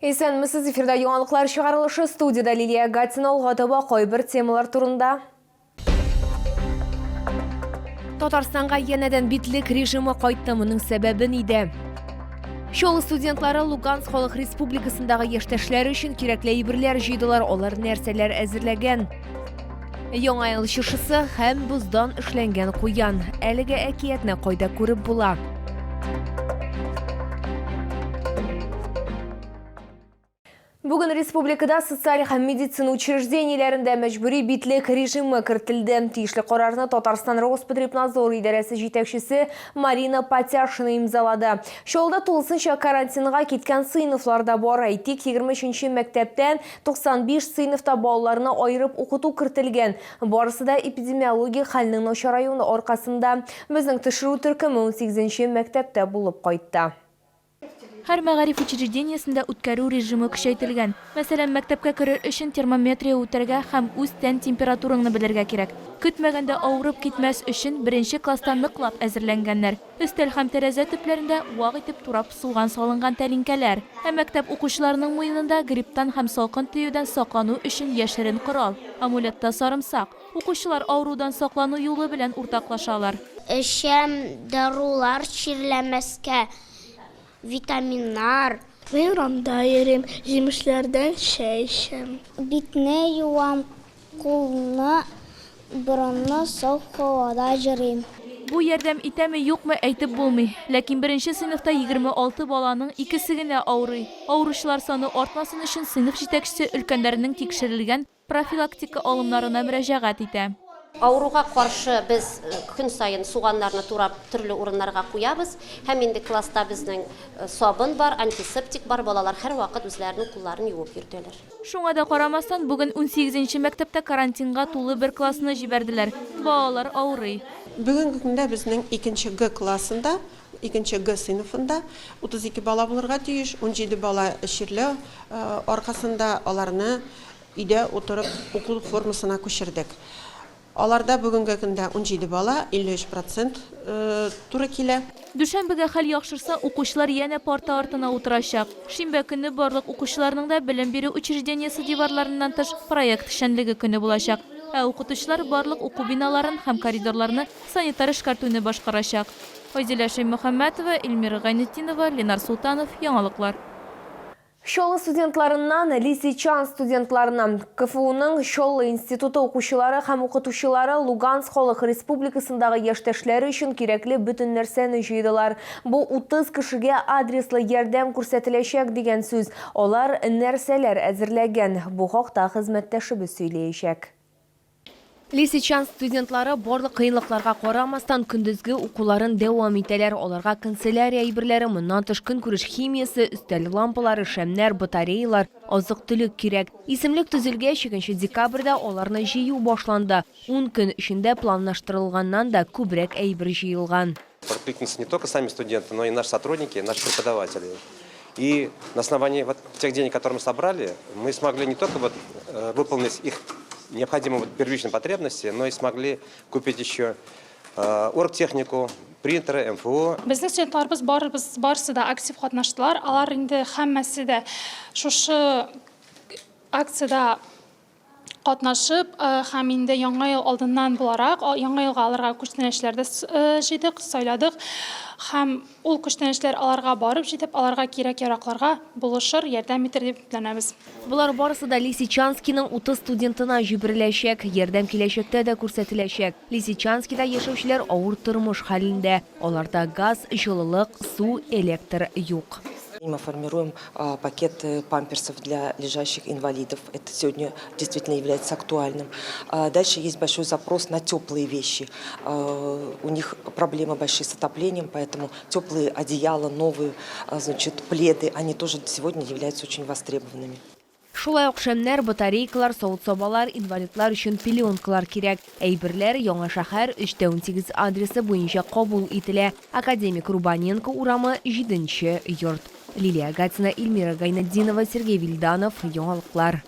Исәнмесез, эфирда яңалыклар чыгарылышы, студиядә Лилия Гатина. Алга таба кайбер темалар турында. Татарстанга янәдән битлек режимы кайтты, моның сәбәбе нидә? Чаллы студентлары Луганск халык республикасындагы яшьтәшләре өчен кирәкле әйберләр җыйдылар, алар нәрсәләр әзерләгән? Яңа ел чыршысы һәм боздан эшләнгән куян. Әлеге әкиятне кайда күреп була? Бүген республикада социаль һәм медицина учреждениеләрендә мәҗбүри битлек режимы кертелде. Тиешле карарны Татарстан Роспотребнадзор идарәсе җитәкчесе Марина Патяшина имзалады. Чаллыда тулысынча карантинга киткән сыйныфлар да бар. Әйтик, 23 мәктәптә 95 сыйныфта балаларны аерып укыту кертелгән. Барысы да эпидемиологик хәлнең начараюы аркасында. Безнең төшерү төркеме унсигезенче мәктәптә булып кайтты. Һәр мәгариф учреждениесендә үткәрү режимы көчәйтелгән. Мәсәлән, мәктәпкә керер өчен термометрия үтәргә һәм үз тән температураңны белергә кирәк. Көтмәгәндә авырып китмәс өчен беренче класста ныклап әзерләнгәннәр. Өстәл һәм тәрәзә төпләрендә вак итеп турап суган салынган тәлинкәләр. Ә мәктәп укучыларының муенында грипптан һәм салкын тиюдән саклану өчен яшерен корал, амулетта сарымсак. Укучылар авырудан саклану юлы белән уртаклашалар. Эчәм дарулар чирләмәскә, витаминнар. Мин урамда йөрим, җимешләрдән чәй эчәм. Битне юам, Кулны, борынны саф һавада җырыйм. Бу ярдәм итәме, юкмы, әйтеп булмый. Ләкин беренче сыйныфта 26 баланың икесе генә авырый. Авыручылар саны артмасын өчен сыйныф җитәкчесе өлкәннәрнең тикшерелгән профилактика алымнарына мөрәҗәгать итә. Авыруга каршы без көн саен суганнарны турап төрле урыннарга куябыз. Һәм инде класста безнең сабын бар, антисептик бар, балалар һәрвакыт үзләренең кулларын юып йөртәләр. Шуңа да карамастан, бүген унсигезенче мәктәптә карантинга тулы бер классны җибәрделәр. Балалар авырый. Бүгенге көндә безнең икенче Г классында, икенче Г сыйныфында 32 бала булырга тиеш, 17 бала чирләү аркасында аларны өйдә утырып уку формасына күчердек. Аларда бүгенге көндә 17 бала, 53 процент туры килә. Дүшәмбегә хәл яхшырса, укучылар янә парта артына утырачак. Шимбә көнне барлык укучыларның да белем бирү учреждениесе диварларыннан тыш проект эшчәнлеге көне булачак. Ә укытучылар барлык уку биналарын һәм коридорларны санитар эшкәртүне башкарачак. Айзилә Шәймөхәммәтова, Эльмира Гайнетдинова, Ленар Солтанов, Яңалыклар. Чаллы студентларыннан Лисичанск студентларына, КФУның Чаллы институты укучылары һәм укытучылары Луганск халык республикасындагы яшьтәшләре өчен кирәкле бөтен нәрсәне җыйдылар. Бу 30 кешегә адреслы ярдәм күрсәтеләчәк дигән сүз. Алар нәрсәләр әзерләгән? Бу хакта хезмәттәшебез сөйләячәк. Лисичанск студентлары барлык кыенлыкларга карамастан, көндезге укуларын дәвам итәләр. Аларга канцелярия әйберләре, моннан тыш көнкүреш химиясе, өстәл лампалары, шәмнәр, батареялар, азык-төлек кирәк. Исемлек төзелгәч, икенче декабрьдә аларны җыю башланды. Ун көн эчендә планлаштырылганнан да күбрәк әйбер җыелган. Откликнулись не только сами студенты, но и наши сотрудники, наши преподаватели. И на основании вот тех денег, которые мы собрали, мы смогли не только вот э, выполнить их необходимые вот первичные потребности, но и смогли купить еще э, оргтехнику, принтеры, МФО. Безнең студентларыбыз барыбыз барысы да актив катнаштылар. Алар инде һәммәсе дә шушы акциядә катнашып һәм инде Яңа ел алдыннан буларак, Яңа елга аларга күчтәнәчләр дә җыйдык, сайладык. Һәм ул күчтәнәчләр аларга барып җитеп, аларга кирәк-яракларга булышыр, ярдәм итер дип өметләнәбез. Болар барысы да Лисичанскиның 30 студентына җибәреләчәк. Ярдәм киләчәктә дә күрсәтеләчәк. Лисичанскида яшәүчеләр авыр тормыш хәлендә. Аларда газ, җылылык, су, электр юк. Мы формируем пакет памперсов для лежащих инвалидов. Это сегодня действительно является актуальным. Дальше есть большой запрос на теплые вещи. У них проблемы большие с отоплением, поэтому теплые одеяла, новые, значит, пледы, они тоже сегодня являются очень востребованными. Шулай ук шәмнәр, батарейкалар, савыт-сабалар, инвалидлар өчен пеленкалар кирәк. Әйберләр Яңа шәһәр, 3 тә 18 адресы буенча кабул ителә, Академик Рубаненко урамы, җиденче йорт. Лилия Гатина, Эльмира Гайнетдинова, Сергей Вильданов, Яңалыклар.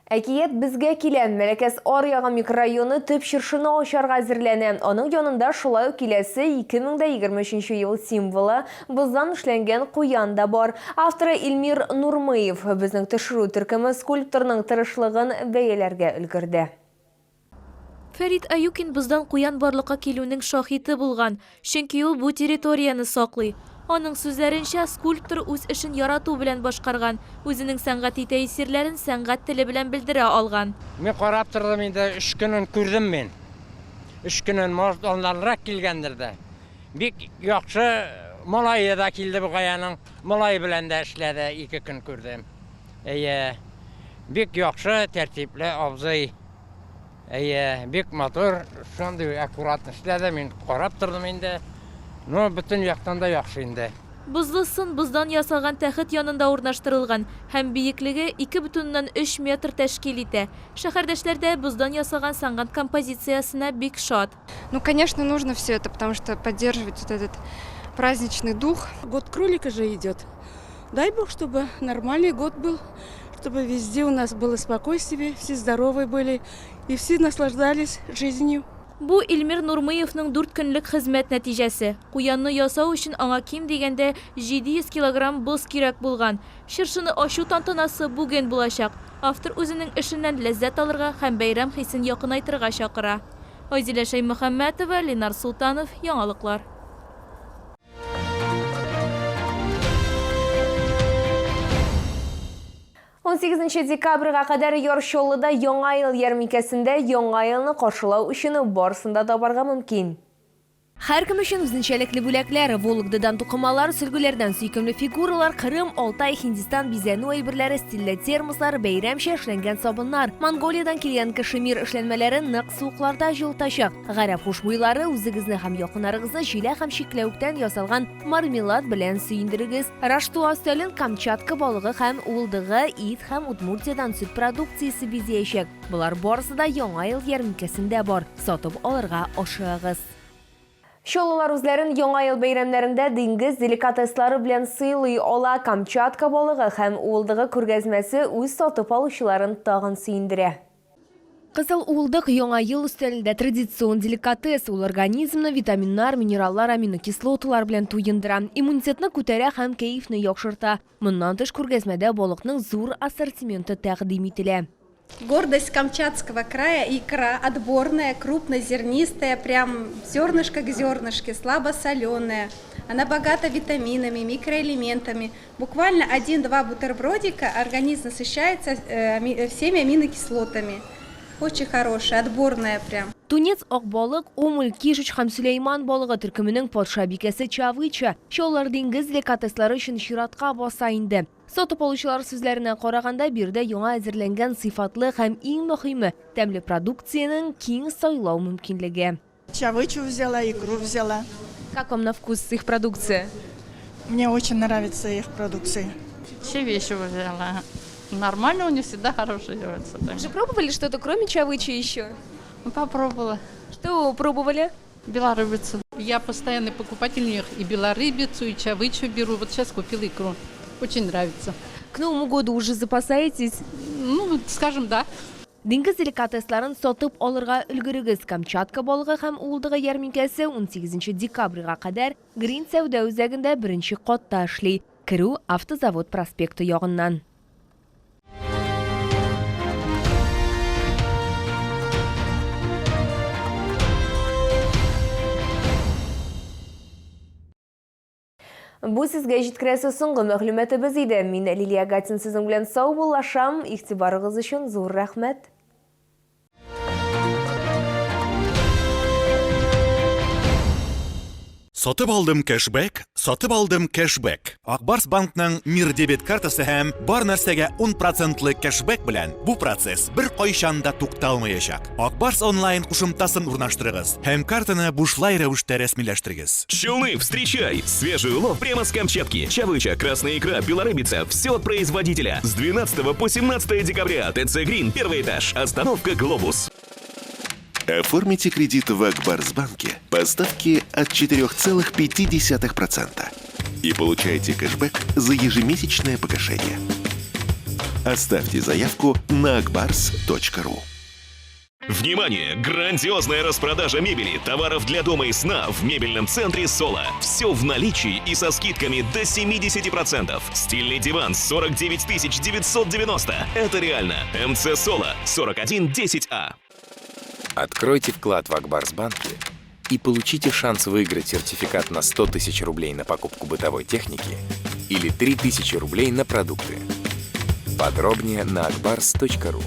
Әкият безгә килә. Мәләкәс аръягы микрорайоны төп чыршыны ачарга әзерләнә. Аның янында шулай ук киләсе 2023 ел символы, боздан эшләнгән куян да бар. Авторы Илмир Нурмыев. Безнең төшерү төркеме скульпторның тырышлыгын бәяләргә өлгерде. Фәрит Аюкин боздан куян барлыкка килүнең шаһиты булган, чөнки ул бу территорияне саклый. Аның сүзләренчә, скульптор үз эшен ярату белән башкарган, үзенең сәнгати тәэсирләрен сәнгать теле белән белдерә алган. Мин карап тордым инде, өч көнен күрдем мин. Өч көнен, может, аннанрак килгәндер дә. Бик яхшы малае да килде бугай аның. Малае белән дә эшләде, ике көн күрдем. Әйе, бик яхшы, тәртипле абзый. Әйе, бик матур, шундый аккуратно эшләде, мин карап тордым инде. Ну, бөтен яктан да яхшы инде. Бозлы сын боздан ясалган тәхет янында урнаштырылган һәм биеклеге 2,3 метр тәшкил итә. Шәһәрдәшләр дә боздан ясалган сәнгать композициясенә бик шат. Ну, конечно, нужно все это, потому что поддерживать вот этот праздничный дух. Год кролика же идет. Дай бог, чтобы нормальный год был, чтобы везде у нас было спокойствие, все здоровы были и все наслаждались жизнью. Бу Илмир Нурмыевның дүрт көнлек хезмәт нәтиҗәсе. Куянны ясау өчен аңа ким дигәндә 700 килограмм боз кирәк булган. Чыршыны ачу тантанасы бүген булачак. Автор үзенең эшеннән ләззәт алырга һәм бәйрәм хисен якынайтырга чакыра. Айзилә Шәймөхәммәтова, Ленар Солтанов, Яңалыклар. 18 декабрьгә кадәр Яр Чаллыда Яңа ел ярминкәсендә Яңа елны каршылау өчен барысын да табарга мөмкин. Һәркем өчен үзенчәлекле бүләкләр, Вологдадан тукымалар, сөлгеләрдән сөйкемле фигуралар, Кырым, Алтай, Һиндстан бизәнү әйберләре, стильле термослар, бәйрәмчә эшләнгән сабыннар. Монголиядән килгән кашемир эшләнмәләре нык суыкларда җылытачак. Гарәп хушбуйлары, үзегезне һәм якыннарыгызны җиләк һәм чикләвектән ясалган мармелад белән сөендерегез. Раштуа өстәлен Камчатка балыгы һәм уылдыгы, ит һәм Удмуртиядән сөт продукциясе бизәячәк. Болар барысы да Яңа ел ярминкәсендә бар. Сатып алырга ашыгыгыз. Чаллылар үзләрен Яңа ел бәйрәмнәрендә диңгез деликатеслары белән сыйлый ала. Камчатка балыгы һәм уылдыгы күргәзмәсе үз сатып алучыларын тагын сөендерә. Кызыл уылдык Яңа ел өстәлендә традицион деликатес. Ул организмны витаминнар, минераллар, аминокислоталар белән туендыра, иммунитетны күтәрә һәм кәефне яхшырта. Моннан тыш, күргәзмәдә балыкның зур ассортименты тәкъдим ителә. Гордость Камчатского края, икра отборная, крупнозернистая, прям зернышко к зернышке, слабосоленая. Она богата витаминами, микроэлементами. Буквально один-два бутербродика организм насыщается э, всеми аминокислотами. Очень хорошая, отборная прям. Тунец, ак балык, омуль, кижуч һәм Сөләйман балыгы төркеменең патшабикәсе чавыча. Чаллылар диңгез деликатеслары өчен чиратка баса инде. Сатып алучылар сүзләренә караганда, биредә яңа әзерләнгән сыйфатлы һәм иң мөһиме, тәмле продукциянең киң сайлау мөмкинлеге. Чавычу взяла, икру взяла. Как вам на вкус их продукция? Мне очень нравится их продукция. Чавычу взяла. Нормально, у них всегда хорошие делаются. Уже пробовали что-то, кроме чавычи еще? Ну, попробовала. Что пробовали? Белорыбицу. Я постоянный покупатель у них. И белорыбицу, и чавычу беру. Вот сейчас купила икру. Очень нравится. К Новому году уже запасаетесь? Ну, скажем, да. Диңгез деликатесларын сатып алырга өлгерегез. Камчатка балыгы һәм уылдыгы ярминкәсе 18 декабрьгә кадәр Грин сәүдә үзәгендә беренче катта эшли. Керү Автозавод проспекты ягыннан. Бу сезгә җиткерәсе соңгы мәгълүматыбыз иде. Мин Лилия Гатин сезнең белән саубуллашам. Игътибарыгыз өчен зур рәхмәт. Сатып алдым кэшбэк, сатып алдым кэшбэк. Ак Барс банкның Мир дебет картасы һәм бар нәрсәгә 10 процентлы кэшбэк белән бу процесс беркайчан да тукталмаячак. Ак Барс онлайн кушымтасын урнаштырыгыз һәм картаны бушлай рәвештә рәсмиләштерегез. Челны, встречай! Свежий улов прямо с Камчатки. Чавыча, красная икра, белорыбица – все от производителя. С 12 по 17 декабря. ТЦ Грин, первый этаж. Остановка «Глобус». Оформите кредит в Акбарсбанке по ставке от 4,5% и получайте кэшбэк за ежемесячное погашение. Оставьте заявку на akbars.ru. Внимание! Грандиозная распродажа мебели, товаров для дома и сна в мебельном центре «Соло». Все в наличии и со скидками до 70%. Стильный диван 49 990. Это реально. МЦ «Соло» 4110А. Откройте вклад в Ак Барс Банке и получите шанс выиграть сертификат на 100 тысяч рублей на покупку бытовой техники или 3000 рублей на продукты. Подробнее на akbars.ru.